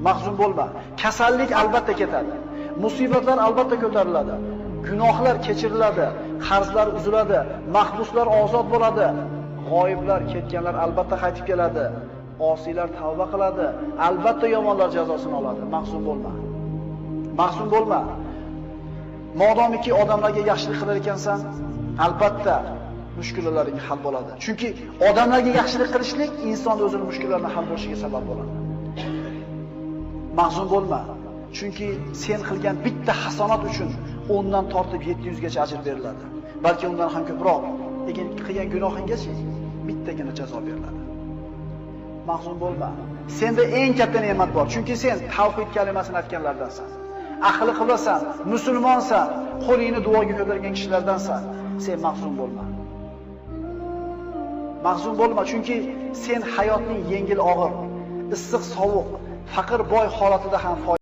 Mahzun bo'lma. Kasallik albatta ketadi. Musibatlar albatta ko'tariladi. Gunohlar kechiriladi, qarzlar uziladi, mahbuslar ozod bo'ladi, g'oyiblar, ketganlar albatta qaytib keladi, osiylar tavba qiladi, albatta yomonlar jazosini oladi. Mahzun bo'lma. Mahzun bo'lma. Modomiki odamlarga yaxshilik qilar ekansan, albatta mushkulalaring hal bo'ladi. Chunki odamlarga yaxshilik qilishlik inson o'zining mushkullarini hal bo'lishiga sabab bo'ladi. Mahzun bo'lma. Chunki sen qilgan bitta hasonat uchun 10 dan tortib 700 gacha ajr beriladi. Balki undan ham ko'proq. Lekin qilgan gunohinggacha bittagina jazo beriladi. Mahzun bo'lma. Senda eng katta ne'mat bor. Chunki sen tavhid kalimasini aytganlardansan. Ahli qiblasan, musulmonsan, qo'lingni duoga ko'targan kishilardansan. Sen mahzun bo'lma. Mahzun bo'lma, chunki sen hayotning yengil og'ir, issiq sovuq, faqir boy holatida ham